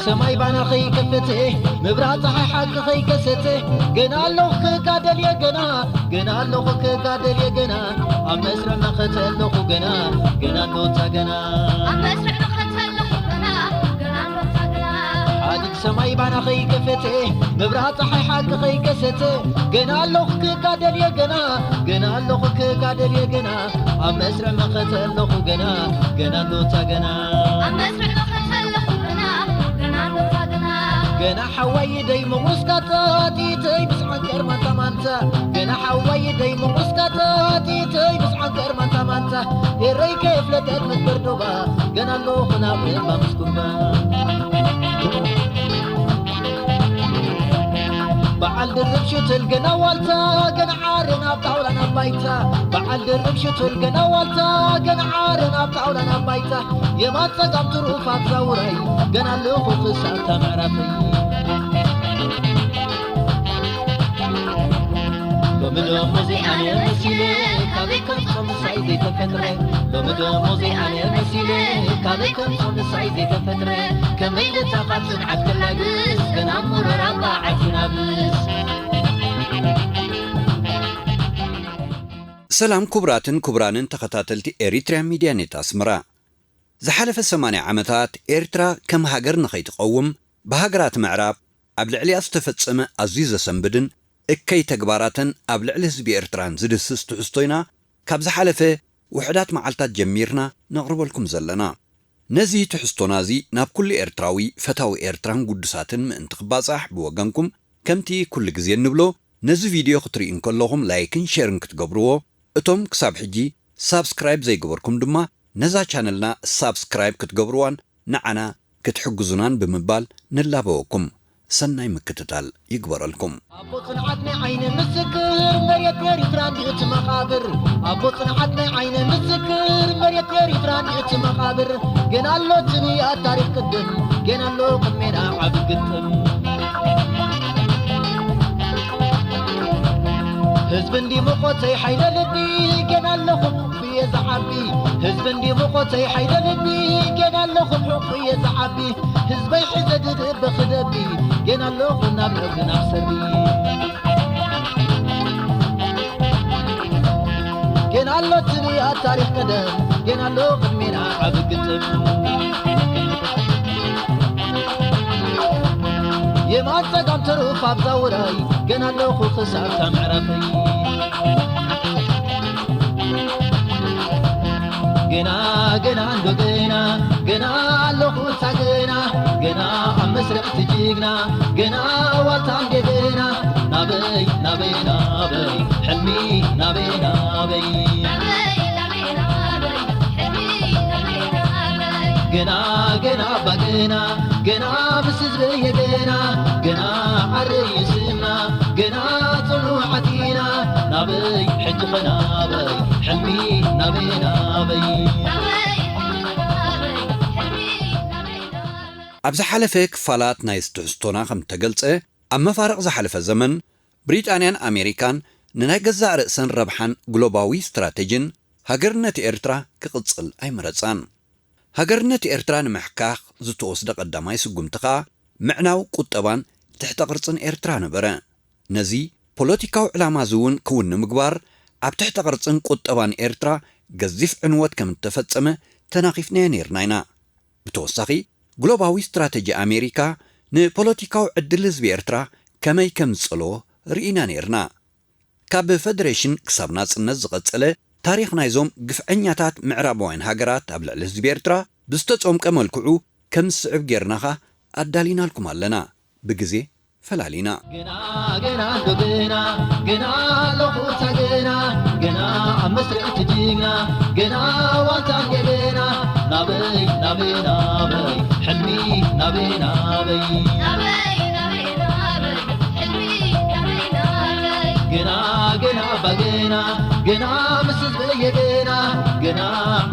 ሰማይ ባና ኸይከፈተ፣ ምብራቕ ፀሓይ ሓቂ ኸይከሰተ፣ ገና ኣለኹ ክጋደል እየ ገና፣ ገና ኣለኹ ክጋደል እየ ገና፣ ኣብ መስርዕ መኸተ ኣለኹ ገና፣ ገና እንዶታ ገና። ኣብ መስርዕ መኸተ ኣለኹ ገና፣ ገና እንዶታ ገና። ሓዲግ ሰማይ ባና ኸይከፈተ፣ ምብራቕ ፀሓይ ሓቂ ኸይከሰተ፣ ገና ኣለኹ ክጋደል እየ ገና፣ ገና ኣለኹ ክጋደል እየ ገና፣ ኣብ መስርዕ መኸተ ኣለኹ ገና፣ ገና እንዶታ ገና። ኣብ መስርዕ መኸተ ኣለኹ ገና፣ ገና እንዶታ ገና። ገና ሓዋይ ደይ ምቑስካታ፣ ጢተይ ብስዓን ከርማንታ ማንታ። ገና ሓዋይ ደይ ምቑስካታ፣ ጢተይ ብስዓን ከርማንታ ማንታ። ኤረይ ከየፍለጠት መትበር ዶባ፣ ገና ኣለኹ ናብ እማ ምስኩርባ። በዓል ድርብ ሽትል ገና ዋልታ፣ ገና ዓርን ኣብ ጣውላ ናብ ባይታ። በዓል ድርብ ሽትል ገና ዋልታ፣ ገና ዓርን ኣብ ጣውላ ናብ ባይታ። የማን ጸጋም ትሩፋት ዛውራይ፣ ገና ኣለኹ ክሳብ እታ ምዕራፈይ። ሎሚ ደሞ እዚኣ እየ መሲለ፣ ካበይ ከምጾም ምሳይ ዘይተፈጥረ። ሎሚ ደሞ እዚኣ እየ መሲለ፣ ካበይ ከምጾም ምሳይ ዘይተፈጥረ። ከመይ ልታ ካብ ጽንዓት ክላግስ፣ ገና ምሮር ኣባ ዓዲ ናብስ። ሰላም ክቡራትን ክቡራንን ተኸታተልቲ ኤሪትርያ ሚድያ ኔት ኣስመራ። ዝሓለፈ ሰማንያ ዓመታት ኤርትራ ከም ሃገር ንኸይትቐውም ብሃገራት ምዕራብ ኣብ ልዕሊኣ ዝተፈጸመ ኣዝዩ ዘሰንብድን እከይ ተግባራተን ኣብ ልዕሊ ህዝቢ ኤርትራን ዝድህስስ ትሕዝቶ ኢና ካብ ዝሓለፈ ውሑዳት መዓልታት ጀሚርና ነቕርበልኩም ዘለና። ነዚ ትሕዝቶና እዚ ናብ ኩሉ ኤርትራዊ ፈታዊ ኤርትራን ግዱሳትን ምእንቲ ክባጻሕ ብወገንኩም ከምቲ ኩሉ ግዜ እንብሎ ነዚ ቪድዮ ክትርእዩ እንከለኹም ላይክን ሼርን ክትገብርዎ፣ እቶም ክሳብ ሕጂ ሳብስክራይብ ዘይገበርኩም ድማ ነዛ ቻነልና ሳብስክራይብ ክትገብርዋን ንዓና ክትሕግዙናን ብምባል ንላበወኩም። ሰናይ ምክትታል ይግበረልኩም። ኣቦ ጽንዓት ናይ ዓይኒ ምስክር፣ መሬት ኤሪትራ እንዲኡ እቲ መቓብር። ኣቦ ጽንዓት ናይ ዓይኒ ምስክር፣ መሬት ኤሪትራ እንዲኡ እቲ መቓብር። ገና ኣሎ ትንያ ታሪኽ ቅድም፣ ገና ኣሎ ቅድሜና ዓቢ ግጥም። ህዝቢ እንዲ መቖተይ ሓይለ ልቢ፣ ገና ኣለኹም ሕቑፍ እየ ዝዓቢ። ህዝቢ እንዲ መቖተይ ሓይለ ልቢ፣ ገና ኣለኹም ሕቑፍ እየ ዝዓቢ። ህዝበይ ሒዘ ድርበ ክደቢ፣ ገና ኣለኹ ናብ ልዕሊ ናብ ሰርቢ። ገና ኣሎ ትንያ ታሪኽ ቀደም፣ ገና ኣሎ ቅድሜና ዓቢ ግጥም። የማን ጸጋም ትሩፍ ኣብ ዛውራይ፣ ገና ኣለኹ ክሳብ እታ ምዕራፈይ። ገና፣ ገና እንዶ ገና፣ ገና ኣለኹ እታ ገና፣ ገና ኣብ መስርዕ እቲ ጅግና፣ ገና ዋልታ እንደገና፣ ናበይ፣ ናበይ፣ ናበይ፣ ሕልሚ ናበይ፣ ናበይ። ገና፣ ገና ባገና፣ ገና ምስ ህዝበይ ገና፣ ገና ዓረይ ስምና፣ ገና ጽኑዓት ኢና፣ ናበይ ሕጂ ኸ ናበይ፣ ሕልሚ ናበይ፣ ናበይ። ኣብ ዝሓለፈ ክፋላት ናይ ትሕዝቶና ከም እተገልጸ፣ ኣብ መፋርቕ ዝሓለፈ ዘመን፣ ብሪጣንያን ኣሜሪካን ንናይ ገዛእ ርእሰን ረብሓን ግሎባዊ ስትራተጂን ሃገርነት ኤርትራ ክቕጽል ኣይመረጻን። ሃገርነት ኤርትራ ንምሕካኽ ዝተወስደ ቀዳማይ ስጉምቲ ከኣ ምዕናው ቁጠባን ትሕተ ቅርጽን ኤርትራ ነበረ። ነዚ ፖለቲካዊ ዕላማ እዚ እውን ክውን ንምግባር ኣብ ትሕተ ቅርጽን ቁጠባን ኤርትራ ገዚፍ ዕንወት ከም እተፈጸመ ተናኺፍናዮ ነይርና ኢና። ብተወሳኺ፣ ግሎባዊ ስትራተጂ ኣሜሪካ ንፖለቲካዊ ዕድል ህዝቢ ኤርትራ ከመይ ከም ዝጸለዎ ርኢና ነይርና። ካብ ፈደሬሽን ክሳብ ናጽነት ዝቐጸለ ታሪኽ ናይዞም ግፍዐኛታት ምዕራባውያን ሃገራት ኣብ ልዕሊ ህዝቢ ኤርትራ ብዝተጸምቀ መልክዑ ከም ዝስዕብ ጌርና ኸኣ ኣዳሊናልኩም ኣለና። ብግዜ ፈላሊና። ገና፣ ገና፣ እንዶ ገና፣ ገና ኣለኹ እታ ገና፣ ገና ኣብ መስርዕ እቲ ጅግና፣ ገና ዋልታ እንደገና፣ ናበይ፣ ናበይ፣ ናበይ፣ ሕልሚ ናበይ፣ ናበይ። ናበይ፣ ናበይ፣ ናበይ፣ ሕልሚ ናበይ፣ ናበይ። ገና፣ ገና፣ ባገና፣ ገና ምስ ህዝበይ ገና፣ ገና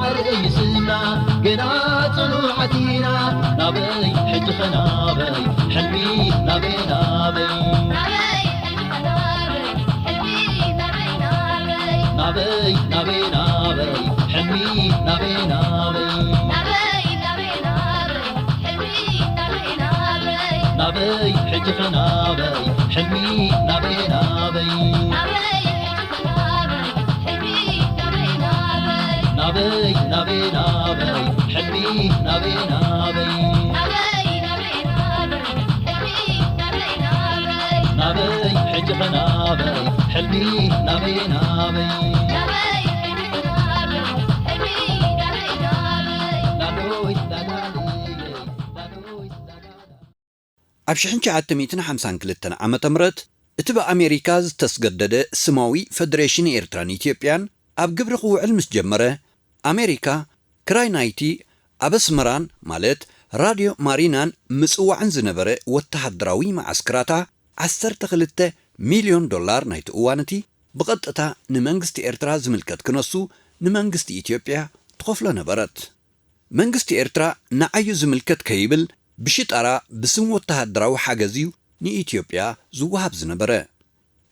ዓረይ ስምና፣ ገና ጽኑዓት ኢና፣ ናበይ፣ ሕጂ ኸ ናበይ፣ ሕልሚ ናበይ፣ ናበይ። ናበይ፣ ሕልሚ ኸ ናበይ፣ ሕልሚ ናበይ፣ ናበይ። ናበይ፣ ናበይ፣ ናበይ፣ ሕልሚ ናበይ፣ ናበይ። ናበይ፣ ናበይ፣ ናበይ፣ ሕልሚ ናበይ፣ ናበይ። ናበይ ሕጂ ኸ ናበይ? ሕልሚ ናበይ ናበይ? ናበይ ናበይ ናበይ? ናበይ ናበይ ናበይ? ሕልሚ ናበይ ናበይ? ናበይ ናበይ ናበይ? ሕልሚ ናበይ ናበይ? ናበይ ሕጂ ኸ ናበይ? ሕልሚ ናበይ ናበይ? ናበይ ናበይ ናበይ? ሕልሚ ናበይ ናበይ? ናበይ ናበይ ናበይ? ኣብ ሽሕን ትሽዓተ ሚእትን ሓምሳን ክልተን ዓመተ ምህረት እቲ ብኣሜሪካ ዝተስገደደ ስማዊ ፈደሬሽን ኤርትራን ኢትዮጵያን ኣብ ግብሪ ክውዕል ምስ ጀመረ፣ ኣሜሪካ ክራይ ናይቲ ኣብ ኣስመራን ማለት ራድዮ ማሪናን ምጽዋዕን ዝነበረ ወተሃደራዊ መዓስከራታ ዓሰርተ ክልተ ሚልዮን ዶላር ናይቲ እዋን እቲ ብቐጥታ ንመንግስቲ ኤርትራ ዝምልከት ክነሱ ንመንግስቲ ኢትዮጵያ ትኸፍሎ ነበረት። መንግስቲ ኤርትራ ንዓዩ ዝምልከት ከይብል ብሽጣራ ብስም ወተሃደራዊ ሓገዝ እዩ ንኢትዮጵያ ዝወሃብ ዝነበረ።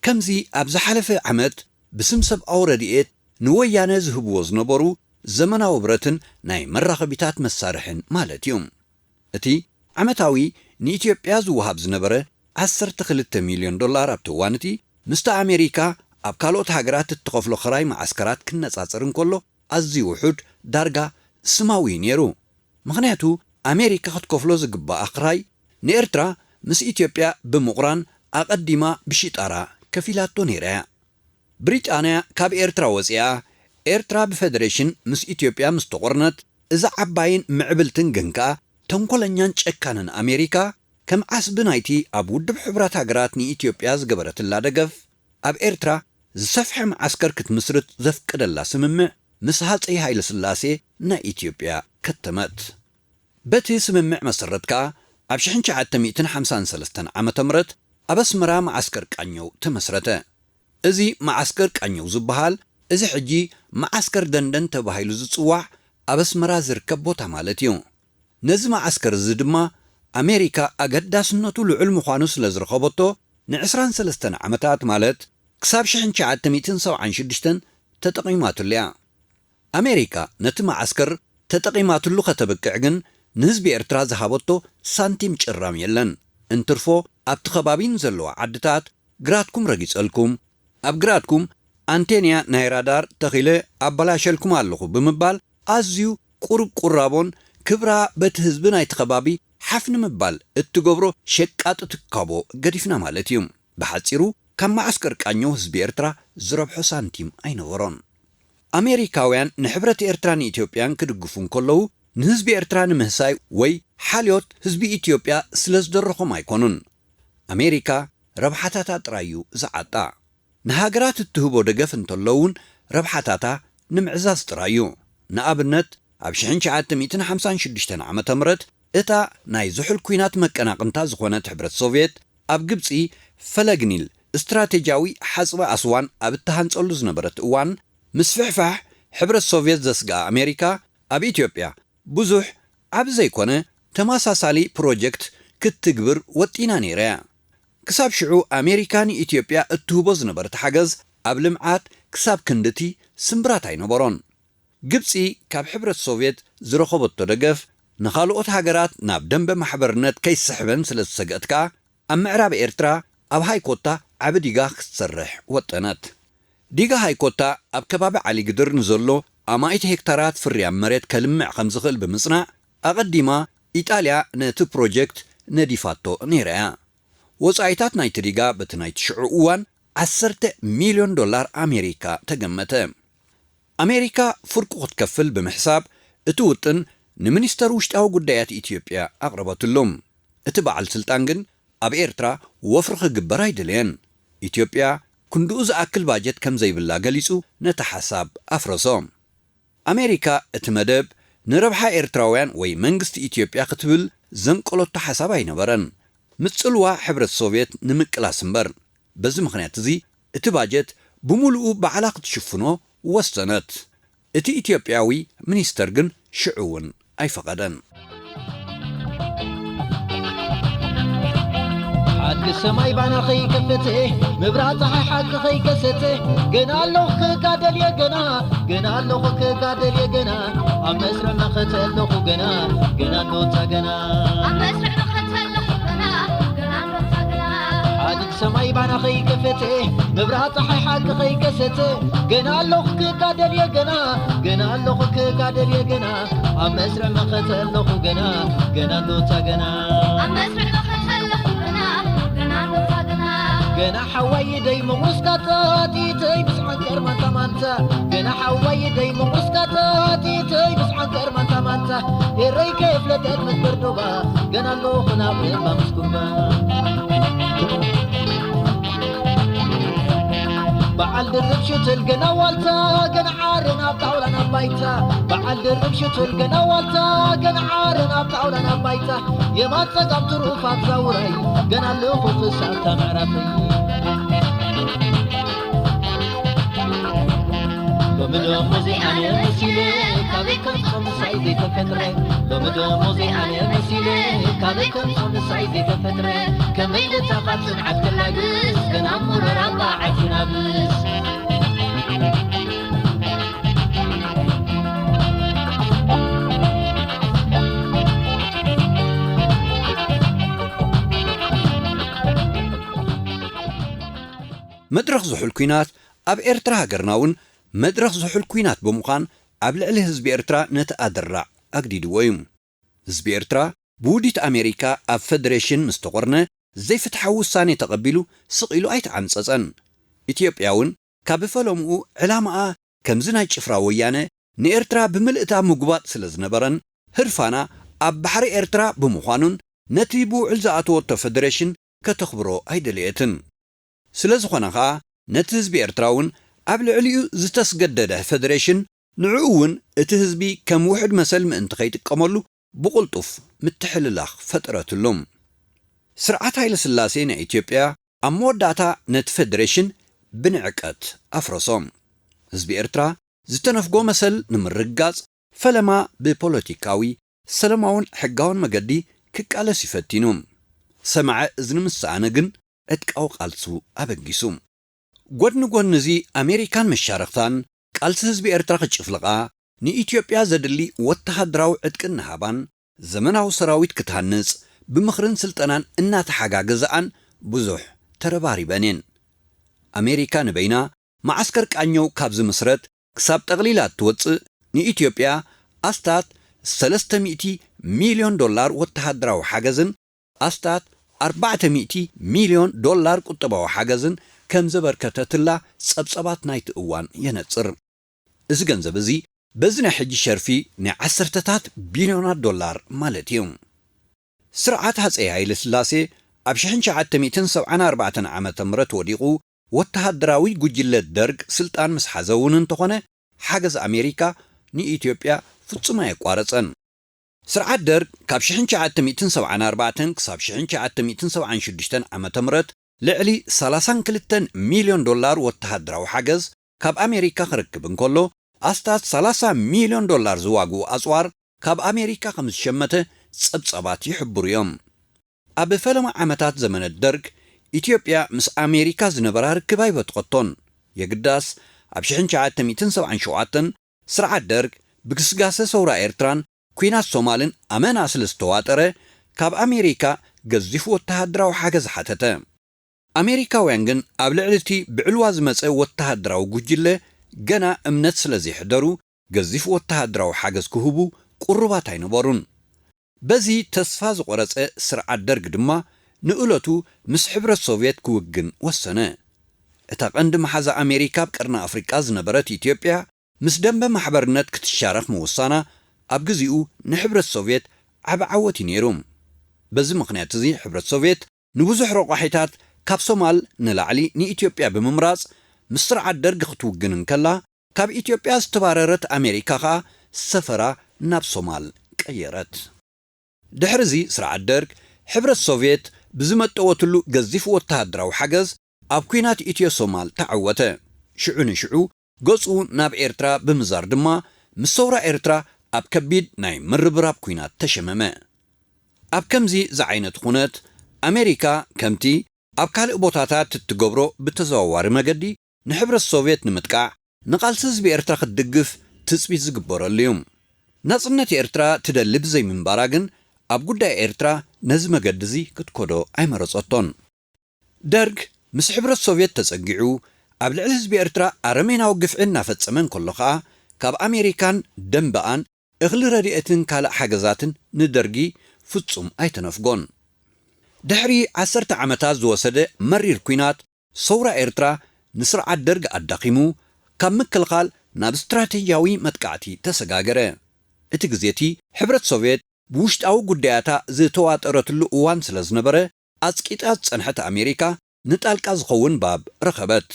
ከምዚ ኣብ ዝሓለፈ ዓመት ብስም ሰብኣዊ ረድኤት ንወያነ ዝህብዎ ዝነበሩ ዘመናዊ ብረትን ናይ መራኸቢታት መሳርሕን ማለት እዩ። እቲ ዓመታዊ ንኢትዮጵያ ዝወሃብ ዝነበረ ዓሰርተ ክልተ ሚልዮን ዶላር ኣብቲ እዋን እቲ ምስቲ ኣሜሪካ ኣብ ካልኦት ሃገራት እትኸፍሎ ክራይ መዓስከራት ክነጻጸር እንከሎ ኣዝዩ ውሑድ፣ ዳርጋ ስማዊ እዩ ነይሩ። ምኽንያቱ ኣሜሪካ ክትከፍሎ ዝግባኣ ክራይ ንኤርትራ ምስ ኢትዮጵያ ብምቑራን ኣቐዲማ ብሽጣራ ከፊላቶ ነይራ እያ። ብሪጣንያ ካብ ኤርትራ ወጺኣ፣ ኤርትራ ብፈደሬሽን ምስ ኢትዮጵያ ምስ ተቖርነት፣ እዛ ዓባይን ምዕብልትን ግን ከኣ ተንኮለኛን ጨካንን ኣሜሪካ፣ ከም ዓስቢ ናይቲ ኣብ ውድብ ሕቡራት ሃገራት ንኢትዮጵያ ዝገበረትላ ደገፍ፣ ኣብ ኤርትራ ዝሰፍሐ መዓስከር ክትምስርት ዘፍቀደላ ስምምዕ ምስ ሃጸይ ሃይለስላሴ ናይ ኢትዮጵያ ከተመት። በቲ ስምምዕ መሰረት ከኣ ኣብ ሽሕን ትሽዓተ ሚእትን ሓምሳን ሰለስተን ዓመተ ምህረት ኣብ ኣስመራ መዓስከር ቃኘው ተመስረተ። እዚ መዓስከር ቃኘው ዝበሃል፣ እዚ ሕጂ መዓስከር ደንደን ተባሂሉ ዝጽዋዕ፣ ኣብ ኣስመራ ዝርከብ ቦታ ማለት እዩ። ነዚ መዓስከር እዚ ድማ ኣሜሪካ ኣገዳስነቱ ልዑል ምዃኑ ስለ ዝረኸበቶ፣ ንዕስራን ሰለስተን ዓመታት ማለት ክሳብ ሽሕን ትሽዓተ ሚእትን ሰብዓን ሽዱሽተን ተጠቒማትሉ እያ። ኣሜሪካ ነቲ መዓስከር ተጠቒማትሉ ከተብቅዕ ግን ንህዝቢ ኤርትራ ዝሃበቶ ሳንቲም ጭራም የለን። እንትርፎ ኣብቲ ከባቢ ንዘለዋ ዓድታት ግራትኩም ረጊጸልኩም፣ ኣብ ግራትኩም ኣንቴንያ ናይ ራዳር ተኺለ ኣበላሸልኩም ኣለኹ ብምባል ኣዝዩ ቁሩብ ቁራቦን ክብራ በቲ ህዝቢ ናይቲ ከባቢ ሓፍ ንምባል እትገብሮ ሸቃጢ ትካቦ ገዲፍና ማለት እዩ። ብሓጺሩ ካብ መዓስከር ቃኘው ህዝቢ ኤርትራ ዝረብሖ ሳንቲም ኣይነበሮን። ኣሜሪካውያን ንሕብረት ኤርትራን ኢትዮጵያን ክድግፉ እንከለዉ ንህዝቢ ኤርትራ ንምህሳይ ወይ ሓልዮት ህዝቢ ኢትዮጵያ ስለ ዝደረኾም ኣይኮኑን። ኣሜሪካ ረብሓታታ ጥራይ እዩ ዝዓጣ። ንሃገራት እትህቦ ደገፍ እንተሎ እውን ረብሓታታ ንምዕዛዝ ጥራይ እዩ። ንኣብነት ኣብ ሽሕን ትሽዓተ ሚእትን ሓምሳን ሽዱሽተን ዓመተ ምህረት እታ ናይ ዝሑል ኲናት መቀናቕንታ ዝኾነት ሕብረት ሶቭየት ኣብ ግብጺ ፈለግ ኒል ስትራቴጂያዊ ሓጽቢ ኣስዋን ኣብ እትሃንጸሉ ዝነበረት እዋን ምስፍሕፋሕ ሕብረት ሶቭየት ዘስግኣ ኣሜሪካ ኣብ ኢትዮጵያ ብዙሕ ዓቢ ዘይኮነ ተመሳሳሊ ፕሮጀክት ክትትግብር ወጢና ነይራ እያ። ክሳብ ሽዑ ኣሜሪካ ንኢትዮጵያ እትህቦ ዝነበረት ሓገዝ ኣብ ልምዓት ክሳብ ክንድቲ ስምብራት ኣይነበሮን። ግብጺ ካብ ሕብረት ሶቭየት ዝረኸበቶ ደገፍ ንኻልኦት ሃገራት ናብ ደንበ ማሕበርነት ከይስሕበን ስለ ዝሰግአት ከኣ ኣብ ምዕራብ ኤርትራ ኣብ ሃይኮታ ዓቢ ዲጋ ክትሰርሕ ወጠነት። ዲጋ ሃይኮታ ኣብ ከባቢ ዓሊግድር ንዘሎ ኣማኢት ሄክታራት ፍርያም መሬት ከልምዕ ከም ዝኽእል ብምጽናዕ ኣቐዲማ ኢጣልያ ነቲ ፕሮጀክት ነዲፋቶ ነይራ እያ። ወጻኢታት ናይቲ ዲጋ በቲ ናይቲ ሽዑ እዋን ዓሰርተ ሚልዮን ዶላር ኣሜሪካ ተገመተ። ኣሜሪካ ፍርቁ ክትከፍል ብምሕሳብ እቲ ውጥን ንሚኒስተር ውሽጣዊ ጉዳያት ኢትዮጵያ ኣቕረበትሉ። እቲ በዓል ስልጣን ግን ኣብ ኤርትራ ወፍሪ ክግበር ኣይደለየን። ኢትዮጵያ ክንድኡ ዝኣክል ባጀት ከም ዘይብላ ገሊጹ ነቲ ሓሳብ ኣፍረሶ። ኣሜሪካ እቲ መደብ ንረብሓ ኤርትራውያን ወይ መንግስቲ ኢትዮጵያ ክትብል ዘንቀለቶ ሓሳብ ኣይነበረን። ምጽልዋ ሕብረት ሶቭየት ንምቅላስ እምበር። በዚ ምኽንያት እዚ እቲ ባጀት ብምሉኡ ባዕላ ክትሽፍኖ ወሰነት። እቲ ኢትዮጵያዊ ሚኒስተር ግን ሽዑ እውን ኣይፈቐደን። ሓድጊ ሰማይ ባና ኸይከፈተ፣ ምብራቕ ጸሓይ ሓቂ ኸይከሰተ፣ ገና ኣለኹ ክጋደል እየ ገና፣ ገና ኣለኹ ክጋደል እየ ገና፣ ኣብ መስርዕ መኸተ ኣለኹ ገና፣ ገና እንወጻ ገና። ኣብ መስርዕ መኸተ ኣለኹ ገና፣ ኣድግ ሰማይ ባና ከይከፈተ፣ መብርሃ ፀሓይ ሓቂ ከይከሰተ፣ ገና ኣለኹ ክጋደል እየ ገና፣ ገና ኣለኹ ክጋደል እየ ገና፣ ኣብ መስርዕ መኸተ ኣለኹ ገና፣ ገና ኖታ ገና። ኣብ መስርዕ መኸተ ኣለኹ ገና፣ ገና ኖታ ገና። ገና ሓዋይ ደይ ምቑስካታ፣ ጢተይ ብስዓን ከርማንታ ማንታ፣ ገና ሓዋይ ደይ ምቑስካታ፣ ጢተይ ብስዓን ከርማንታ ማንታ፣ ኤረይ ከየፍለጠት መትበር ዶባ፣ ገና ኣለኹ ናብ እባ ምስ ጉባ። በዓል ድርብ ሽትል ገና ዋልታ፣ ገና ዓረን ኣብ ጣውላ ናብ ባይታ። በዓል ድርብ ሽትል ገና ዋልታ፣ ገና ዓረን ኣብ ጣውላ ናብ ባይታ። የማን ጸጋም ትሩፋት ዛውራይ፣ ገና ኣለኹ ክሳብ ምዕራፈይ። ሎሚ ደሞ እዚኣ እየ መሲለ፣ ካበይ ከምጾ ምሳይ ዘይተፈጥረ። ሎሚ ደሞ እዚኣ እየ መሲለ፣ ካበይ ከምጾ ምሳይ ዘይተፈጥረ። ከመይ ልታኻብ ጽንዓት ክላግስ፣ ገና ምረር ኣባ ዓዲ ናብስ። መድረኽ ዝሑል ኲናት ኣብ ኤርትራ ሃገርና እውን መድረኽ ዝሑል ኲናት ብምዃን ኣብ ልዕሊ ህዝቢ ኤርትራ ነቲ ኣደራዕ ኣግዲድዎ እዩ። ህዝቢ ኤርትራ ብውዲት ኣሜሪካ ኣብ ፈደሬሽን ምስ ተቖርነ ዘይፍትሓዊ ውሳኔ ተቐቢሉ ስቕ ኢሉ ኣይተዓምጸጸን። ኢትዮጵያ እውን ካብ ፈለምኡ ዕላማኣ ከምዚ ናይ ጭፍራ ወያነ ንኤርትራ ብምልእታ ምጉባጥ ስለ ዝነበረን ህርፋና ኣብ ባሕሪ ኤርትራ ብምዃኑን ነቲ ብውዕል ዝኣተወቶ ፈደሬሽን ከተኽብሮ ኣይደለየትን። ስለ ዝኾነ ኸኣ ነቲ ህዝቢ ኤርትራ እውን ኣብ ልዕሊኡ ዝተስገደደ ፈደሬሽን ንዕኡ እውን እቲ ህዝቢ ከም ውሑድ መሰል ምእንቲ ከይጥቀመሉ ብቕልጡፍ ምትሕልላኽ ፈጠረትሉ። ስርዓት ሃይለ ስላሴ ናይ ኢትዮጵያ ኣብ መወዳእታ ነቲ ፈደሬሽን ብንዕቀት ኣፍረሶ። ህዝቢ ኤርትራ ዝተነፍጎ መሰል ንምርግጋጽ ፈለማ ብፖለቲካዊ፣ ሰላማውን ሕጋውን መገዲ ክቃለስ እዩ ፈቲኑ። ሰማዐ እዝኒ ምስ ሰኣነ ግን ዕጥቃዊ ቃልሱ ኣበጊሱ። ጎድኒ ጎድኒ እዚ ኣሜሪካን መሻርኽታን ቃልሲ ህዝቢ ኤርትራ ክጭፍልቓ ንኢትዮጵያ ዘድሊ ወተሃደራዊ ዕጥቂ እናሃባን ዘመናዊ ሰራዊት ክትሃንጽ ብምኽርን ስልጠናን እናተሓጋገዝኣን ብዙሕ ተረባሪበን እየን። ኣሜሪካ ንበይና መዓስከር ቃኘው ካብ ዝምስረት ክሳብ ጠቕሊላ እትወጽእ ንኢትዮጵያ ኣስታት ሰለስተ ሚእቲ ሚልዮን ዶላር ወተሃደራዊ ሓገዝን ኣስታት ኣርባዕተ ሚእቲ ሚልዮን ዶላር ቁጠባዊ ሓገዝን ከም ዘበርከተትላ ጸብጸባት ናይቲ እዋን የነጽር። እዚ ገንዘብ እዚ በዚ ናይ ሕጂ ሸርፊ ናይ ዓሰርተታት ቢልዮናት ዶላር ማለት እዩ። ስርዓት ሃጸይ ሃይለ ስላሴ ኣብ ሽሕን ትሽዓተ ሚእትን ሰብዓን ኣርባዕተን ዓመተ ምህረት ወዲቑ፣ ወተሃደራዊ ጉጅለ ደርግ ስልጣን ምስ ሓዘ እውን እንተኾነ፣ ሓገዝ ኣሜሪካ ንኢትዮጵያ ፍጹም ኣየቋረጸን። ስርዓት ደርግ ካብ ሽሕን ትሽዓተ ሚእትን ሰብዓን ኣርባዕተን ክሳብ ሽሕን ትሽዓተ ሚእትን ሰብዓን ሽዱሽተን ዓመተ ምህረት ልዕሊ ሰላሳን ክልተን ሚልዮን ዶላር ወተሃደራዊ ሓገዝ ካብ ኣሜሪካ ክረክብ እንከሎ፣ ኣስታት ሰላሳ ሚልዮን ዶላር ዝዋግኡ ኣጽዋር ካብ ኣሜሪካ ከም ዝሸመተ ጸብጻባት ይሕብሩ እዮም። ኣብ ፈለማ ዓመታት ዘመነ ደርግ፣ ኢትዮጵያ ምስ ኣሜሪካ ዝነበራ ርክብ ኣይበትኸቶን። የግዳስ፣ ኣብ ሽሕን ትሽዓተ ሚእትን ሰብዓን ሸውዓተን ስርዓት ደርግ ብግስጋሰ ሰውራ ኤርትራን ኲናት ሶማልን ኣመና ስለ ዝተዋጠረ፣ ካብ ኣሜሪካ ገዚፍ ወተሃደራዊ ሓገዝ ሓተተ። ኣሜሪካውያን ግን ኣብ ልዕሊ እቲ ብዕልዋ ዝመጸ ወተሃደራዊ ጉጅለ ገና እምነት ስለ ዘይሕደሩ፣ ገዚፍ ወተሃደራዊ ሓገዝ ክህቡ ቅሩባት ኣይነበሩን። በዚ ተስፋ ዝቖረጸ ስርዓት ደርግ ድማ ንእለቱ ምስ ሕብረት ሶቭየት ክውግን ወሰነ። እታ ቀንዲ መሓዛ ኣሜሪካ ኣብ ቀርኒ ኣፍሪቃ ዝነበረት ኢትዮጵያ፣ ምስ ደንበ ማሕበርነት ክትሻረኽ ምውሳና ኣብ ግዜኡ ንሕብረት ሶቭየት ዓቢ ዓወት እዩ ነይሩ። በዚ ምኽንያት እዚ ሕብረት ሶቭየት ንብዙሕ ረቋሒታት ካብ ሶማል ንላዕሊ ንኢትዮጵያ ብምምራጽ ምስ ስርዓት ደርግ ክትውግን እንከላ፣ ካብ ኢትዮጵያ ዝተባረረት ኣሜሪካ ኸኣ ሰፈራ ናብ ሶማል ቀየረት። ድሕሪ እዚ ስርዓት ደርግ ሕብረት ሶቭየት ብዝመጠወትሉ ገዚፍ ወተሃደራዊ ሓገዝ ኣብ ኲናት ኢትዮ ሶማል ተዓወተ። ሽዑ ንሽዑ ገጹ ናብ ኤርትራ ብምዛር ድማ ምስ ሰውራ ኤርትራ ኣብ ከቢድ ናይ ምርብራብ ኲናት ተሸመመ። ኣብ ከምዚ ዝዓይነቱ ኩነት ኣሜሪካ ከምቲ ኣብ ካልእ ቦታታት እትገብሮ ብተዘዋዋሪ መገዲ ንሕብረት ሶቭየት ንምጥቃዕ ንቓልሲ ህዝቢ ኤርትራ ክትድግፍ ትጽቢት ዝግበረሉ እዩ። ናጽነት ኤርትራ ትደሊ ብዘይምንባራ ግን ኣብ ጉዳይ ኤርትራ ነዚ መገዲ እዚ ክትከዶ ኣይመረጸቶን። ደርግ ምስ ሕብረት ሶቭየት ተጸጊዑ ኣብ ልዕሊ ህዝቢ ኤርትራ ኣረሜናዊ ግፍዒ እናፈጸመ እንከሎ ኸኣ፣ ካብ ኣሜሪካን ደንበኣን እኽሊ ረድኤትን ካልእ ሓገዛትን ንደርጊ ፍጹም ኣይተነፍጎን። ድሕሪ ዓሰርተ ዓመታት ዝወሰደ መሪር ኲናት፣ ሰውራ ኤርትራ ንስርዓት ደርግ ኣዳኺሙ፣ ካብ ምክልኻል ናብ ስትራቴጂያዊ መጥቃዕቲ ተሰጋገረ። እቲ ግዜ እቲ ሕብረት ሶቭየት ብውሽጣዊ ጉዳያታ ዝተዋጠረትሉ እዋን ስለ ዝነበረ፣ ኣጽቂጣ ዝጸንሐት ኣሜሪካ ንጣልቃ ዝኸውን ባብ ረኸበት።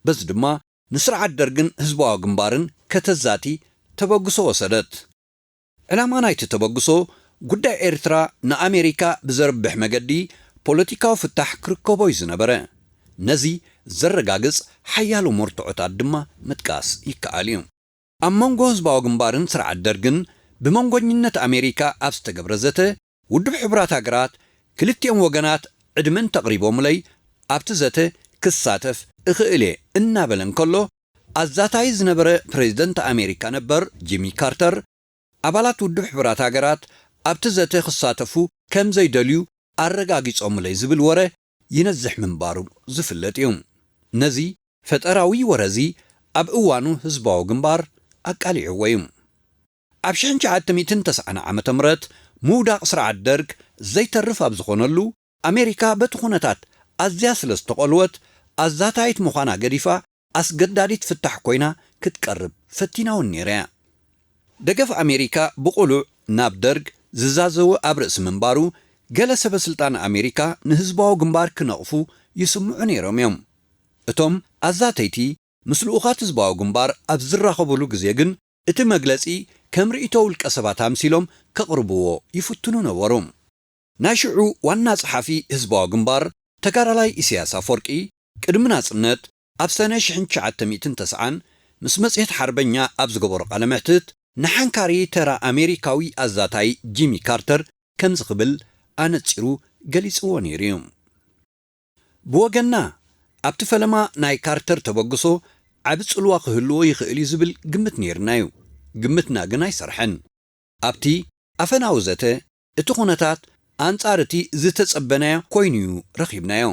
በዚ ድማ ንስርዓት ደርግን ህዝባዊ ግንባርን ከተዛቲ ተበግሶ ወሰደት። ዕላማ ናይቲ ተበግሶ፣ ጉዳይ ኤርትራ ንኣሜሪካ ብዘርብሕ መገዲ ፖለቲካዊ ፍታሕ ክርከቦ እዩ ዝነበረ። ነዚ ዘረጋግጽ ሓያሎ መርትዖታት ድማ ምጥቃስ ይከኣል እዩ። ኣብ መንጎ ህዝባዊ ግንባርን ስርዓት ደርግን ብመንጎኝነት ኣሜሪካ ኣብ ዝተገብረ ዘተ፣ ውድብ ሕቡራት ሃገራት ክልቲኦም ወገናት ዕድመ እንተቕሪቦምለይ ኣብቲ ዘተ ክሳተፍ እኽእል እየ እናበለ እንከሎ፣ ኣዛታይ ዝነበረ ፕሬዚደንት ኣሜሪካ ነበር ጂሚ ካርተር፣ ኣባላት ውድብ ሕቡራት ሃገራት ኣብቲ ዘተ ክሳተፉ ከም ዘይደልዩ ኣረጋጊጾምለይ ዝብል ወረ ይነዝሕ ምንባሩ ዝፍለጥ እዩ። ነዚ ፈጠራዊ ወረ እዚ ኣብ እዋኑ ህዝባዊ ግንባር ኣቃሊዕዎ እዩ። ኣብ ሽሕን ትሽዓተ ሚእትን ተስዓን ዓመተ ምህረት ምውዳቕ ስርዓት ደርግ ዘይተርፍ ኣብ ዝኾነሉ፣ ኣሜሪካ በቲ ኩነታት ኣዝያ ስለ ዝተቖልወት፣ ኣዛታይት ምዃና ገዲፋ ኣስገዳዲት ፍታሕ ኮይና ክትቀርብ ፈቲና እውን ነይራ እያ። ደገፍ ኣሜሪካ ብቕሉዕ ናብ ደርግ ዝዛዘወ ኣብ ርእሲ ምንባሩ፣ ገለ ሰበ ስልጣን ኣሜሪካ ንህዝባዊ ግንባር ክነቕፉ ይስምዑ ነይሮም እዮም። እቶም ኣዛተይቲ ምስ ልኡኻት ህዝባዊ ግንባር ኣብ ዝራኸቡሉ ግዜ ግን፣ እቲ መግለጺ ከም ርእይቶ ውልቀ ሰባት ኣምሲሎም ከቕርብዎ ይፍትኑ ነበሩ። ናይ ሽዑ ዋና ጸሓፊ ህዝባዊ ግንባር ተጋዳላይ ኢሳያስ ኣፈወርቂ፣ ቅድሚ ናጽነት ኣብ ሰነ ሽሕን ትሽዓተ ሚእትን ተስዓን ምስ መጽሔት ሓርበኛ ኣብ ዝገበሮ ቃለ መሕትት፣ ንሓንካሪ ተራ ኣሜሪካዊ ኣዛታይ ጂሚ ካርተር ከምዚ ክብል ኣነጺሩ ገሊጽዎ ነይሩ እዩ። ብወገንና፣ ኣብቲ ፈለማ ናይ ካርተር ተበግሶ ዓቢ ጽልዋ ክህልዎ ይኽእል እዩ ዝብል ግምት ነይርና እዩ። ግምትና ግን ኣይሰርሐን። ኣብቲ ኣፈናዊ ዘተ፣ እቲ ኩነታት ኣንጻር እቲ ዝተጸበናዮ ኮይኑ እዩ ረኺብናዮ።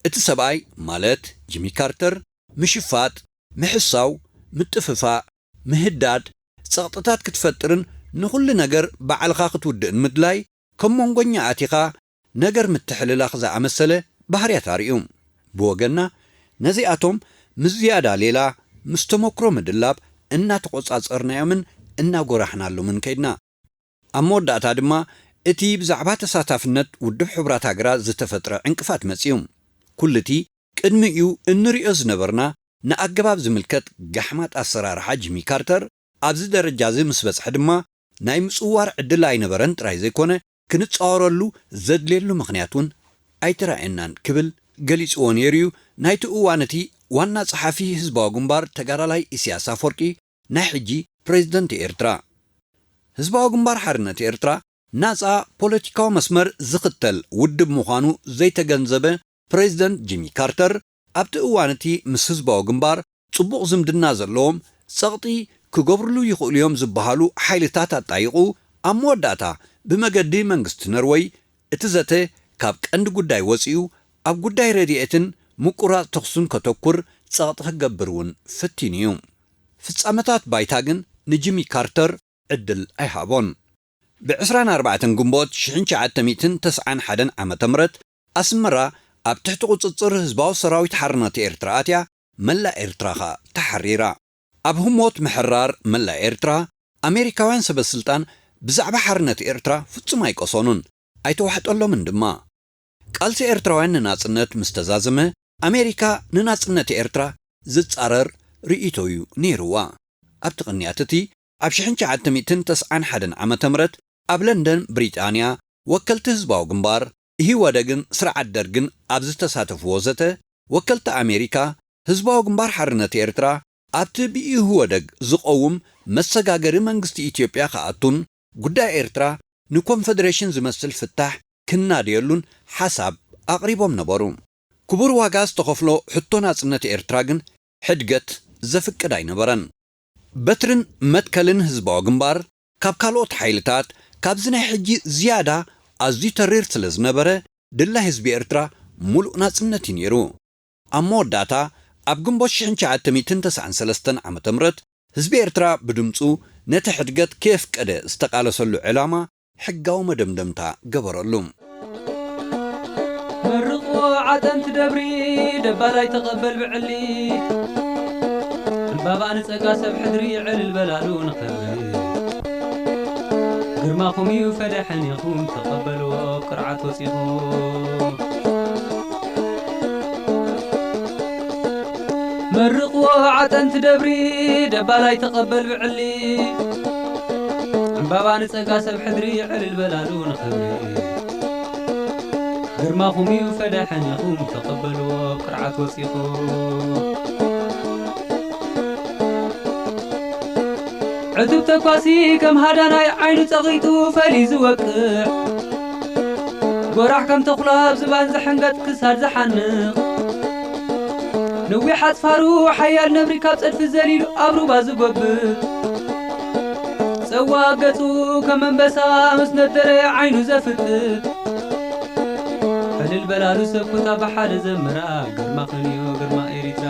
እቲ ሰብኣይ፣ ማለት ጂሚ ካርተር፣ ምሽፋጥ፣ ምሕሳው፣ ምጥፍፋእ፣ ምህዳድ፣ ጸቕጥታት ክትፈጥርን ንኹሉ ነገር ባዕልኻ ክትውድእን ምድላይ፣ ከም መንጎኛ ኣቲኻ ነገር ምትሕልላኽ ዝኣመሰለ ባህርያት ኣርእዩ። ብወገንና፣ ነዚኣቶም ምስ ዝያዳ ሌላ ምስ ተመክሮ ምድላብ እናተቖጻጸርናዮምን እናጎራሕናሎምን ከይድና። ኣብ መወዳእታ ድማ፣ እቲ ብዛዕባ ተሳታፍነት ውድብ ሕቡራት ሃገራት ዝተፈጥረ ዕንቅፋት መጺኡ። ኩሉ እቲ ቅድሚኡ እንርእዮ ዝነበርና ንኣገባብ ዝምልከት ጋሕማጥ ኣሰራርሓ ጂሚ ካርተር ኣብዚ ደረጃ እዚ ምስ በጽሐ ድማ፣ ናይ ምጽዋር ዕድል ኣይነበረን ጥራይ ዘይኮነ፣ ክንጻወረሉ ዘድልየሉ ምኽንያት እውን ኣይተራእየናን ክብል ገሊጽዎ ነይሩ እዩ ናይቲ እዋን እቲ ዋና ጸሓፊ ህዝባዊ ግንባር ተጋዳላይ ኢሳያስ ኣፈወርቂ፣ ናይ ሕጂ ፕሬዝደንት ኤርትራ። ህዝባዊ ግንባር ሓርነት ኤርትራ ናጻ ፖለቲካዊ መስመር ዝኽተል ውድብ ምዃኑ ዘይተገንዘበ ፕሬዝደንት ጂሚ ካርተር፣ ኣብቲ እዋን እቲ ምስ ህዝባዊ ግንባር ጽቡቕ ዝምድና ዘለዎም፣ ጸቕጢ ክገብርሉ ይኽእሉ እዮም ዝበሃሉ ሓይልታት ኣጣይቑ፣ ኣብ መወዳእታ ብመገዲ መንግስቲ ነርወይ እቲ ዘተ ካብ ቀንዲ ጉዳይ ወጺኡ ኣብ ጉዳይ ረድኤትን ምቁራጽ ተኹስን ከተኩር ጸቕጢ ክገብር እውን ፈቲኑ እዩ። ፍጻመታት ባይታ ግን ንጂሚ ካርተር ዕድል ኣይሃቦን። ብ ዕስራን ኣርባዕተን ግንቦት ሽሕን ትሽዓተ ሚእትን ተስዓን ሓደን ዓመተ ምህረት ኣስመራ ኣብ ትሕቲ ቁጽጽር ህዝባዊ ሰራዊት ሓርነት ኤርትራ ኣትያ፣ መላእ ኤርትራ ኸኣ ተሓሪራ። ኣብ ህሞት ምሕራር መላእ ኤርትራ፣ ኣሜሪካውያን ሰበ ስልጣን ብዛዕባ ሓርነት ኤርትራ ፍጹም ኣይቀሰኑን፣ ኣይተዋሕጠሎምን ድማ። ቃልሲ ኤርትራውያን ንናጽነት ምስ ተዛዘመ፣ ኣሜሪካ ንናጽነት ኤርትራ ዝጻረር ርእይቶ እዩ ነይርዋ። ኣብቲ ቅንያት እቲ፣ ኣብ ሽሕን ትሽዓተ ሚእትን ተስዓን ሓደን ዓመተ ምህረት ኣብ ለንደን ብሪጣንያ፣ ወከልቲ ህዝባዊ ግንባር፣ ኢህወደግን ስርዓት ደርግን ኣብ ዝተሳተፍዎ ዘተ፣ ወከልቲ ኣሜሪካ፣ ህዝባዊ ግንባር ሓርነት ኤርትራ ኣብቲ ብኢህወደግ ዝቐውም መሰጋገሪ መንግስቲ ኢትዮጵያ ክኣቱን፣ ጉዳይ ኤርትራ ንኮንፈደሬሽን ዝመስል ፍታሕ ክናደየሉን ሓሳብ ኣቕሪቦም ነበሩ። ክቡር ዋጋ ዝተኸፍሎ ሕቶ ናጽነት ኤርትራ ግን ሕድገት ዘፍቅድ ኣይነበረን። በትርን መትከልን ህዝባዊ ግንባር ካብ ካልኦት ሓይልታት ካብዚ ናይ ሕጂ ዝያዳ ኣዝዩ ተሪር ስለ ዝነበረ፣ ድላይ ህዝቢ ኤርትራ ሙሉእ ናጽነት እዩ ነይሩ። ኣብ መወዳእታ፣ ኣብ ግንቦት ሽሕን ትሽዓተ ሚእትን ተስዓን ሰለስተን ዓመተ ምህረት፣ ህዝቢ ኤርትራ ብድምጹ ነቲ ሕድገት ከየፍቀደ ዝተቓለሰሉ ዕላማ ሕጋዊ መደምደምታ ገበረሉ። መርቕዎ ዓጠንቲ ደብሪ፣ ደባላይ ተቐበል ብዕሊ። ዕምባባ ንጸጋ ሰብ ሕድሪ፣ ዕልል በላሉ ንኽብሪ። ግርማኹም እዩ ፈደሐን ኢኹም፣ ተቐበልዎ ቅርዓት ወጺኹም። መርቕዎ ዓጠንቲ ደብሪ፣ ደባላይ ተቐበል ብዕሊ። ዕምባባ ንጸጋ ሰብ ሕድሪ፣ ዕልል በላሉ ንኽብሪ። ግርማኹም እዩ ፈደሐን ኢኹም፣ ተቐበልዎ ቅርዓት ወጺኹም። ዕቱብ ተኳሲ ከም ሃዳናይ ዓይኑ ጸቒጡ ፈሊ ዝወቅዕ፣ ጎራሕ ከም ተኹላ ኣብ ዝባን ዝሕንገጥ ክሳድ ዝሓንቕ፣ ነዊሕ ኣጽፋሩ ሓያል ነብሪ ካብ ጸድፊ ዘሊሉ ኣብ ሩባ ዝጎብጥ፣ ጸዋእ ገጹ ከም ኣንበሳ ምስ ነደረ ዓይኑ ዘፍጥጥ፣ ዕልል በላሉ ሰብ ኩታ ብሓደ ዘምራ፣ ግርማኽን እዩ ግርማ ኤሪትራ።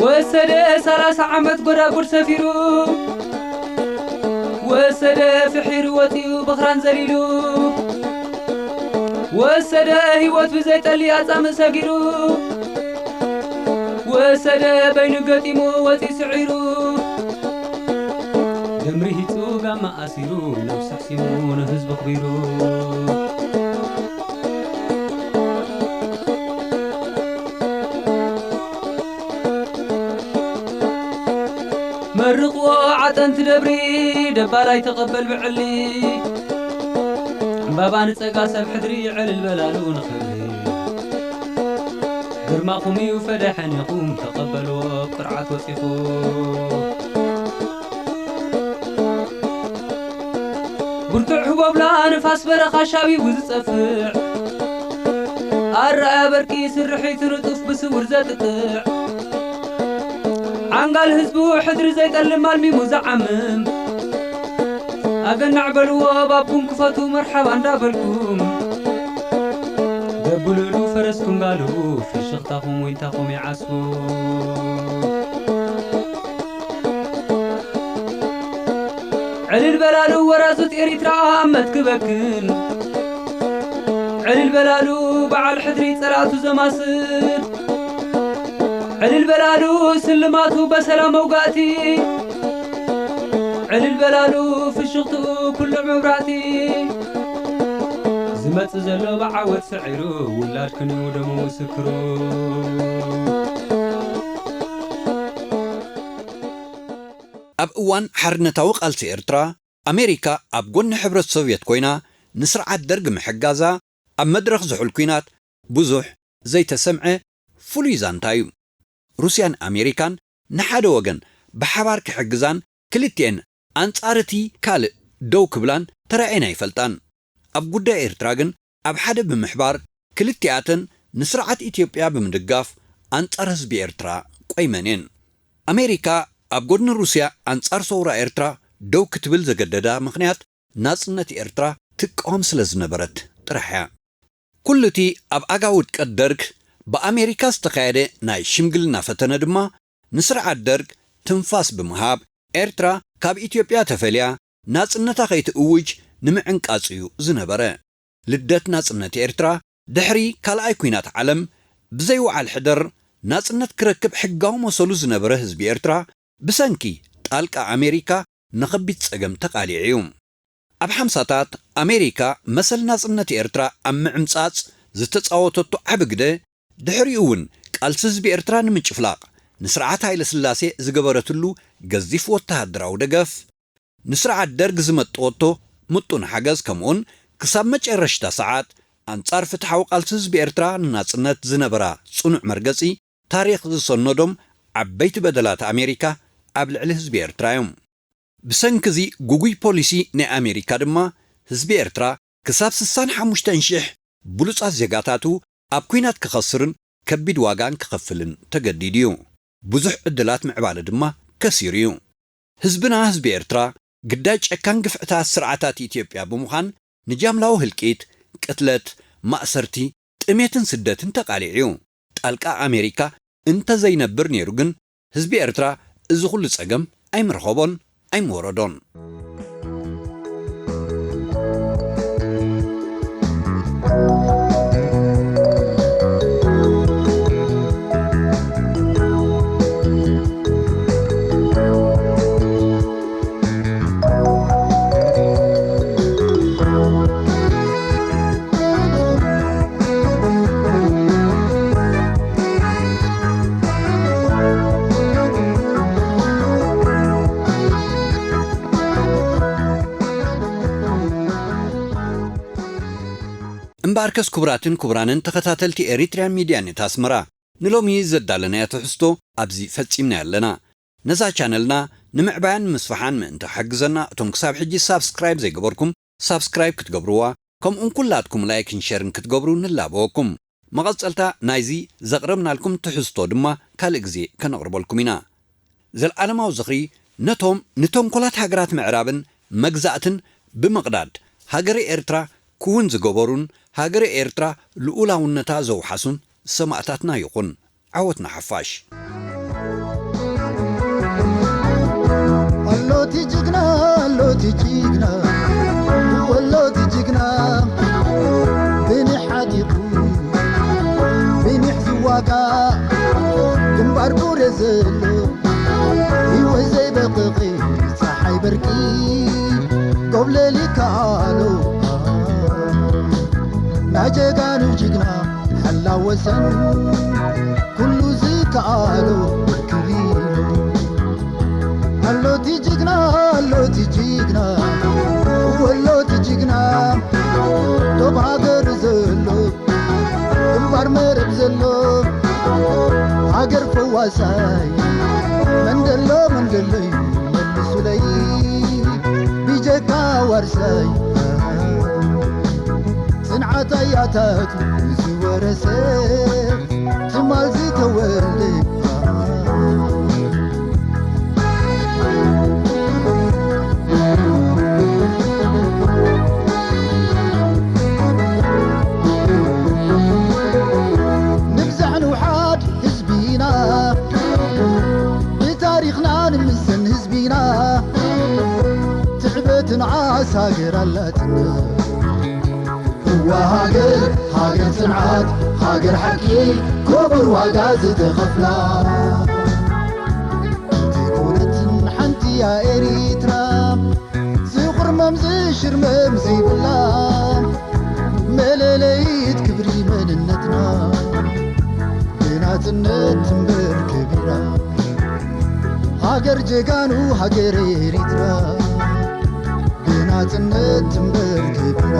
ወሰደ ሰላሳ ዓመት ጎዳጉድ ሰፊሩ፣ ወሰደ ፍሒሩ ወጺኡ ብኽራን ዘሊሉ፣ ወሰደ ህይወት ብዘይጠሊ ኣጻምእ ሰጊሩ፣ ወሰደ በይኑ ገጢሙ ወጺኡ ስዒሩ፣ ደምሪ ሂጹ ጋማ ኣሲሩ፣ ነብሱ ሕሲሙ ንህዝቡ ኣኽቢሩ። መርቕዎ ዓጠንቲ ደብሪ፣ ደባላይ ተቐበል ብዕሊ። ዕምባባ ንጸጋ ሰብ ሕድሪ፣ ዕልል በላሉ ንኽብሪ። ግርማኹም እዩ ፈደሐን ኢኹም፣ ተቐበልዎ ቅርዓት ወጺኹም። ብርቱዕ ህቦብላ ንፋስ በረኻ ሻቢቡ ዝጸፍዕ፣ ኣረኣያ በርቂ ስርሒቱ ንጡፍ ብስውር ዘጥቅዕ፣ ዓንጋል ህዝቡ ሕድሪ ዘይጠልም ኣልሚሙ ዝዓምም፣ ኣገናዕ በልዎ ባብኩም ክፈቱ መርሓባ እንዳበልኩም፣ ደብሉሉ ፈረስኩም ጋልቡ ፍሽኽታኹም ዊንታኹም ይዓስቡ። ዕልል በላሉ ወራዙት ኤሪትራ ኣብ መትክበክን፣ ዕልል በላሉ በዓል ሕድሪ ጸላእቱ ዘማስል፣ ዕልል በላሉ ስልማቱ በሰላም መውጋእቲ፣ ዕልል በላሉ ፍሽኽትኡ ኩሉ መብራእቲ፣ ዝመጽእ ዘሎ ብዓወት ስዒሩ፣ ውላድክን እዩ ደሙ ምስክሩ። ኣብ እዋን ሓርነታዊ ቃልሲ ኤርትራ፣ ኣሜሪካ ኣብ ጎኒ ሕብረት ሶቭየት ኮይና ንስርዓት ደርግ ምሕጋዛ፣ ኣብ መድረኽ ዝሑል ኲናት ብዙሕ ዘይተሰምዐ ፍሉይ ዛንታ እዩ። ሩስያን ኣሜሪካን ንሓደ ወገን ብሓባር ክሕግዛን ክልቲኤን ኣንጻር እቲ ካልእ ደው ክብላን ተራእየን ኣይፈልጣን። ኣብ ጉዳይ ኤርትራ ግን ኣብ ሓደ ብምሕባር ክልቲኣተን ንስርዓት ኢትዮጵያ ብምድጋፍ ኣንጻር ህዝቢ ኤርትራ ቆይመን እየን። ኣሜሪካ ኣብ ጎድኒ ሩስያ ኣንጻር ሰውራ ኤርትራ ደው ክትብል ዘገደዳ ምኽንያት ናጽነት ኤርትራ ትቃወም ስለ ዝነበረት ጥራሕ እያ። ኩሉ እቲ ኣብ ኣጋ ውድቀት ደርግ ብኣሜሪካ ዝተኻየደ ናይ ሽምግልና ፈተነ ድማ ንስርዓት ደርግ ትንፋስ ብምሃብ ኤርትራ ካብ ኢትዮጵያ ተፈልያ ናጽነታ ከይትእውጅ ንምዕንቃጽ እዩ ዝነበረ። ልደት ናጽነት ኤርትራ ድሕሪ ካልኣይ ኲናት ዓለም ብዘይ ወዓል ሕደር ናጽነት ክረክብ ሕጋዊ መሰሉ ዝነበረ ህዝቢ ኤርትራ ብሰንኪ ጣልቃ ኣሜሪካ ንኸቢድ ጸገም ተቓሊዑ እዩ። ኣብ ሓምሳታት ኣሜሪካ መሰል ናጽነት ኤርትራ ኣብ ምዕምጻጽ ዝተጻወተቶ ዓቢ ግደ፣ ድሕሪኡ እውን ቃልሲ ህዝቢ ኤርትራ ንምጭፍላቕ ንስርዓት ሃይለ ስላሴ ዝገበረትሉ ገዚፍ ወተሃደራዊ ደገፍ፣ ንስርዓት ደርግ ዝመጠወቶ ምጡን ሓገዝ፣ ከምኡውን ክሳብ መጨረሽታ ሰዓት ኣንጻር ፍትሓዊ ቃልሲ ህዝቢ ኤርትራ ንናጽነት ዝነበራ ጽኑዕ መርገጺ፣ ታሪኽ ዝሰነዶም ዓበይቲ በደላት ኣሜሪካ ኣብ ልዕሊ ህዝቢ ኤርትራ እዮም። ብሰንኪ እዚ ጉጉይ ፖሊሲ ናይ ኣሜሪካ ድማ፣ ህዝቢ ኤርትራ ክሳብ ስሳን ሓሙሽተን ሽሕ ብሉጻት ዜጋታቱ ኣብ ኲናት ክኸስርን ከቢድ ዋጋን ክኸፍልን ተገዲዱ እዩ። ብዙሕ ዕድላት ምዕባለ ድማ ከሲሩ እዩ። ህዝብና፣ ህዝቢ ኤርትራ፣ ግዳይ ጨካን ግፍዕታት ስርዓታት ኢትዮጵያ ብምዃን ንጃምላዊ ህልቂት፣ ቅትለት፣ ማእሰርቲ፣ ጥሜትን ስደትን ተቓሊዑ እዩ። ጣልቃ ኣሜሪካ እንተዘይነብር ነይሩ ግን ህዝቢ ኤርትራ እዚ ኩሉ ጸገም ኣይምረኸቦን ኣይምወረዶን። እምበኣርከስ ክቡራትን ክቡራንን ተኸታተልቲ ኤሪትርያን ሚድያ ኔት ኣስመራ፣ ንሎሚ ዘዳለናዮ ትሕዝቶ ኣብዚ ፈጺምና ኣለና። ነዛ ቻነልና ንምዕባያን ንምስፋሓን ምእንቲ ክሕግዘና፣ እቶም ክሳብ ሕጂ ሳብስክራይብ ዘይገበርኩም ሳብስክራይብ ክትገብርዋ፣ ከምኡን ኩላትኩም ላይክን ሸርን ክትገብሩ ንላበወኩም። መቐጸልታ ናይዚ ዘቕረብናልኩም ትሕዝቶ ድማ ካልእ ግዜ ከነቕርበልኩም ኢና። ዘልኣለማዊ ዝኽሪ ነቶም ንተንኮላት ሃገራት ምዕራብን መግዛእትን ብምቕዳድ ሃገረ ኤርትራ ክውን ዝገበሩን ሃገረ ኤርትራ ልኡላውነታ ዘውሓሱን ሰማእታትና ይኹን። ዓወት ንሓፋሽ። ኣሎቲ ጅግና፣ ኣሎቲ ጅግና፣ ወሎቲ ጅግና፣ ብኒሕ ሓዲቑ፣ ብኒሕ ዝዋጋእ፣ ግንባር ቡሬ ዘሎ፣ ህይወት ዘይበቕቒ፣ ጸሓይ በርቂ፣ ጎብለል ይከኣሎ። ናይ ጀጋኑ ጅግና፣ ሓላው ወሰን፣ ኩሉ ዝከኣሎ ክሊ። ኣሎቲ ጅግና፣ ኣሎቲ ጅግና፣ ወሎቲ ጅግና፣ ዶብ ሃገር ዘሎ፣ ግንባር መረብ ዘሎ፣ ሃገር ፈዋሳይ፣ መንደሎ መንደሎይ፣ መልሱለይ፣ ብጀካ ዋርሳይ። ጽንዓት ኣያታቱ ዝወረሰ ትማል ዝተወልደ። ንብዛሕ ንውሓድ ህዝቢና፣ ብታሪኽና ንምሰን ህዝቢና፣ ትዕበትን ዓሳ ሃገር ኣላትና። እዋ ሃገር፣ ሃገር ጽንዓት፣ ሃገር ሓቂ፣ ክቡር ዋጋ ዝተኸፍላ። ዘይኮነትን ሓንቲ እያ ኤሪትራ፣ ዝቑርመም ዝሽርመም ዘይብላ፣ መለለይት ክብሪ መንነትና፣ ብናጽነት ትንበር ከቢራ። ሃገር ጀጋኑ ሃገር ኤሪትራ፣ ብናጽነት ትንበር ከቢራ።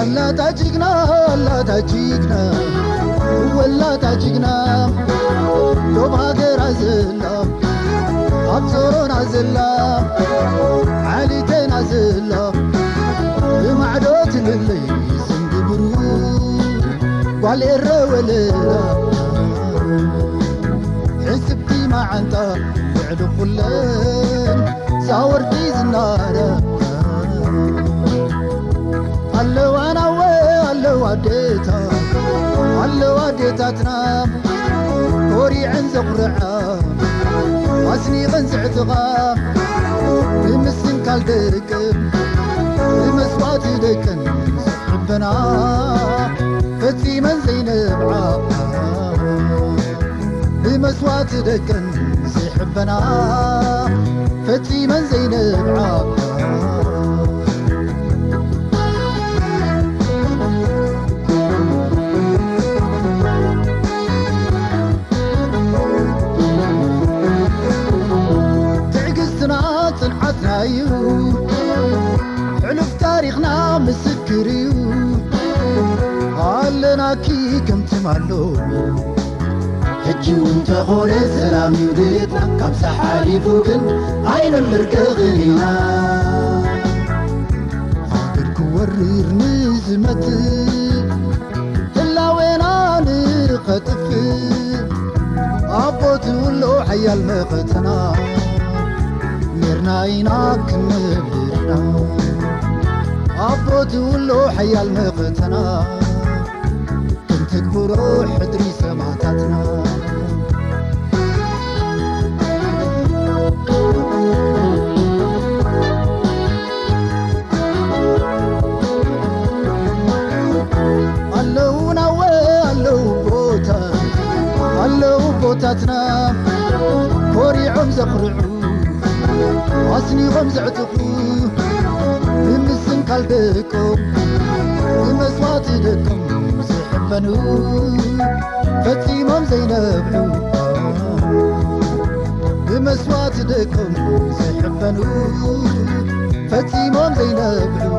ኣላታ ጅግና፣ ኣላታ ጅግና፣ ወላታ ጅግና፣ ዶብ ሃገራ ዘላ፣ ኣብ ጾሮና ዘላ፣ ዓሊተና ዘላ፣ ብማዕዶ ትልለይ ዘንግብሩ፣ ጓል ኤረ ወለላ፣ ሕስብቲ መዓንጣ ልዕሊ ኩለን፣ ዛወርቲ ዝናረ ኣለዋ ናወ ኣለዋ ኣዴታ ኣለዋ ኣዴታትና ኮሪዐን ዘኹርዓ ኣስኒቐን ዘዕጥቓ ብምስንካል ደቀን ብመስዋእቲ ደቀን ዝሕበና ፈጺመን ዘይነብዓ ብመስዋእቲ ደቀን ዘይሕበና ፈጺመን ዘይነብዓ። ትዕግስትና ጽንዓትና እዩ፣ ሕሉፍ ታሪኽና ምስክር እዩ። ኣለናኪ ከምቲ ማሎም ሕጂ እውን ተኾነ ሰላም እዩ ድሌትና፣ ካብዛ ሓሊፉ ግን ኣይንምርቅቕን ኢና። ሃገር ክዋ መሪር ንዝመት ህላዌና ንኸጥፍ ኣቦት ውሎ ሓያል መኸተና ኔርና ኢና ክንነብርና ኣቦት ውሎ ሓያል መኸተና ክንትግብሮ ሕድሪ ሰማዕታትና ኣለውናወ ኣለዉ ቦታ ኣለዉ ቦታትና ኮሪዖም ዘኽርዑ ኣስኒቖም ዘዕጥቑ ብምስንካል ደቆም ብመስዋእቲ ደቆም ዝሕበኑ ፈጺሞም ዘይነብዑ ብመስዋእቲ ደቆም ዝሕበኑ ፈጺሞም ዘይነብዑ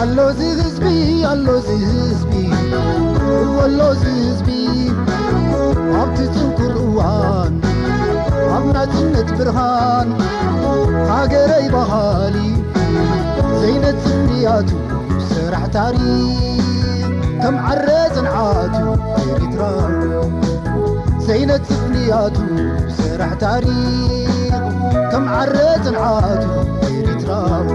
ኣሎዚ ህዝቢ ኣሎዚ ህዝቢ ወሎዚ ህዝቢ ኣብቲ ጽንኩር እዋን ኣብ ናጽነት ብርሃን ሃገረይ ባህሊ ዘይነጽፍ ንያቱ ሰራሕ ታሪኽ ከም ዓረ ጽንዓቱ ኤሪትራዊ ዘይነጽፍ ንያቱ ሰራሕ ታሪኽ ከም ዓረ ጽንዓቱ ኤሪትራዊ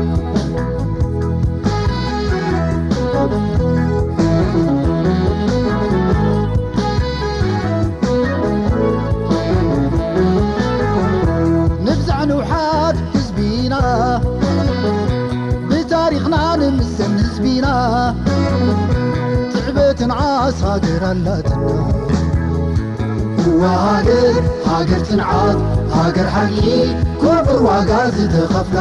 ንብዛዕ ንውሓት ህዝቢና ብታሪኽና ንምሰን ህዝቢና ትዕበትን ዓስ ሃገር ኣላትና እዋ ሃገር ሃገር ጽንዓት ሃገር ሓቂ ክቡር ዋጋ ዝተኸፍላ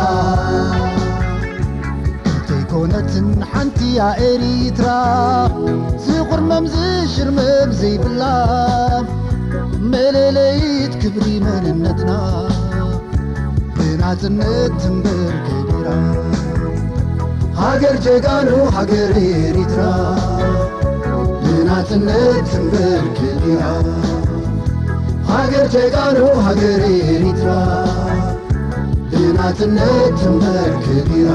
እንተይኮነትን ሓንቲያ ኤሪትራ ዝቑርመም ዝሽርመም ዘይብላ መለለይት ክብሪ መንነትና ብናጽነት ትንበር ከቢራ ሃገር ጀጋኑ ሃገር ኤሪትራ ብናጽነት ትንበር ከቢራ ሃገር ጀጋኑ ሃገር ኤሪትራ ብናጽነት ትንበር ከቢራ